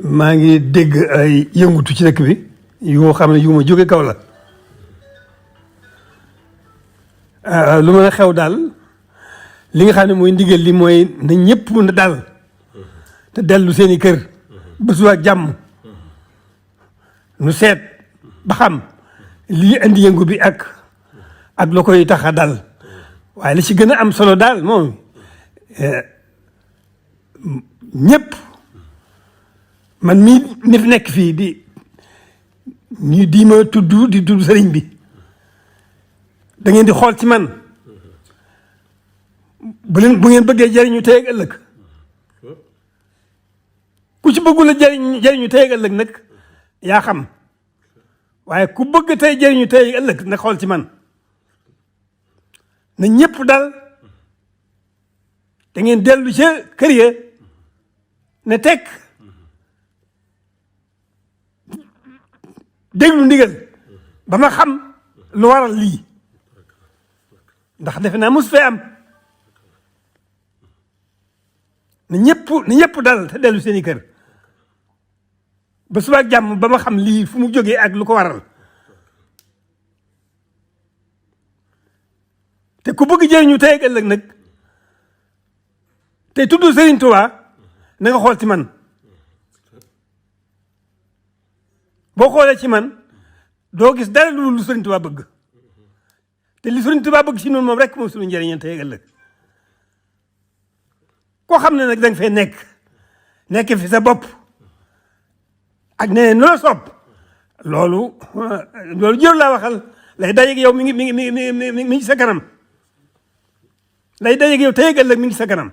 maa ngi dégg ay yëngutu ci dëkk bi yoo xam ne yu ma jóge kaw la lu mën a xew daal li nga xam ne mooy ndigal li mooy na ñëpp mën a dal te dellu seeni kër ba suba ak jàmm nu seet ba xam lii indi yëngu bi ak la koy tax a dal waaye li ci gën a am solo daal moom ñëpp man mii ni fi nekk fii di ma tudd sëriñ bi da ngeen di xool ci man bu ngeen bëggee jëriñu tey ak ëllëg ku ci bëggul a jëriñu tey ak ëllëg nag yaa xam waaye ku bëgg tey jëriñu tey ak ëllëg na xool ci man na ñëpp dal da ngeen dellu ca kër ya ne tekk déglu ndigal ba ma xam lu waral lii ndax defe naa mos fee am na ñëpp dal te dellu seeni kër ba suba ak jàmm ba ma xam lii fu mu jógee ak lu ko waral te ku bëgg jëriñu tey ak ëllëg nag te tudd Serigne Touba na nga xool ci man boo xoolee ci man doo gis dara lu Serigne Touba bëgg te li Serigne Touba bëgg ci noonu moom rek moom suñu njëriñal tey ak ëllëg koo xam ne nag da nga fay nekk fi sa bopp ak nee noo sopp loolu jëru laa waxal lay dajeeg yow mi ngi sa kanam lay dajeeg yow tey ak ëllëg mi ngi sa kanam